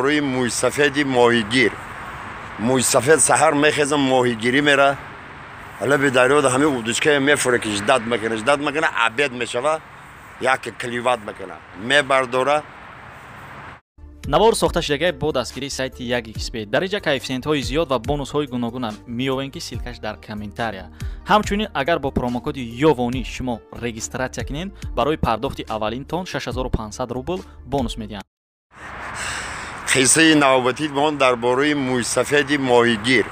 Рӯи мӯйсафеди моҳигир. Мӯйсафед саҳар мехезам, моҳигирӣ мера. Лаби дарёда ҳамин удочкае мефуре, ки ждать мекуна, ждать мекуна, обед мешава, яке клевать мекуна, мебардора. Навор сохта шудагай бо дастгирии сайти 1xBet. Дар инҷа коэффисиентҳои зиёд ва бонусҳои гуногуна меёбем, ки ссылкаш дар комментария. Ҳамчунин, агар бо промокоди ёвонӣ шумо регистрация кунед, барои пардохти аввалинтон 6500 рубл бонус медиҳанд. Қиссаи навбатимон дар бораи мӯйсафеди моҳигир.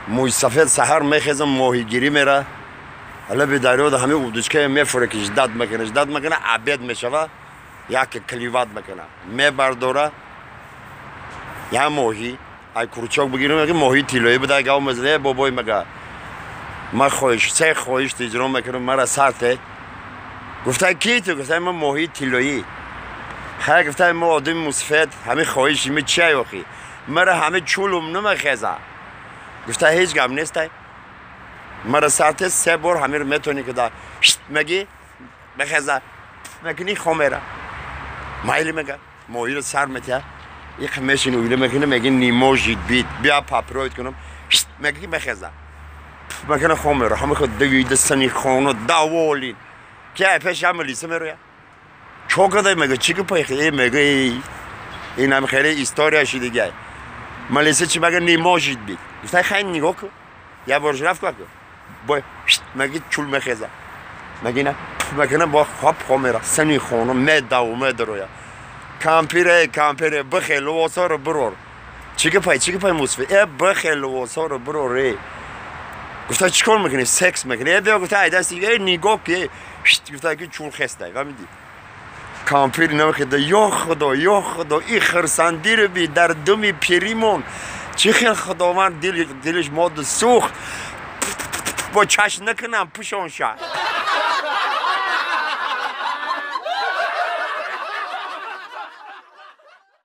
Мӯйсафед саҳар мехезам, моҳигирӣ мера. Лаби дарёда ҳамин удочкае мефуре, ки ждать мекуна, ждать мекуна, обед мешава, яке клевать мекуна, мебардора як моҳӣ. Ай крючок бигирам, моҳии тиллоӣ буда. Гав мезада: «Э, бобой, — мега, — ман хоҳиш, се хоҳишт иҷро мекунам, мара сарте». Гуфта: «Ки ту?» Гуфта: «Ман моҳии тиллоӣ». Хай, гуфта, мо одами мусафед, ҳамин хоҳиши ми чия охи? Мара ҳамин чулум намехеза. Гуфта: «Ҳеҷ гап нестай, мара сарте, се бор ҳамиро метавонӣ, ки да меги, мехеза, мекунӣ, хомера». «Майли», мега. Моҳиро сар метия, иқ мешини, уйла мекуна, меги: «Не может быть, бия, попробовать кунам». Меги, мехеза, мекуна, хомера. Ҳама худ давида сани хона, даволин ки ай пеш ҳама лиса мероя. «Чо кадай?» Мега: «Чӣ гапай?» Э, мега, инам хеле история ши дигай. Малиса чи мега: «Не может быть». Гуфта: «Хай, нигоҳ ку, я бор рафт ку». Бой меги, чул мехеза, меги на мекуна, бо хоп хомера. Сани хона медаву медароя: «Кампире, кампире, бихе, лувосаро бирор». «Чӣ гапай, чӣ гапай, мусфи?» «Э, бихе, лувосаро бирор». «Э, — гуфта, — чӣ кор мекунӣ?» «Секс мекунӣ». «Э, биё, — гуфта, — ай дасти». «Э, нигоҳ ки». Гуфта ки чул хестай, фаҳмидӣ? Кампир намехеда: «Ё худо, ё худо, и хирсандиро би, дар думи пиримон чӣ хел худованд дилиш моду сӯхт, бо чашм накунам пӯшонша».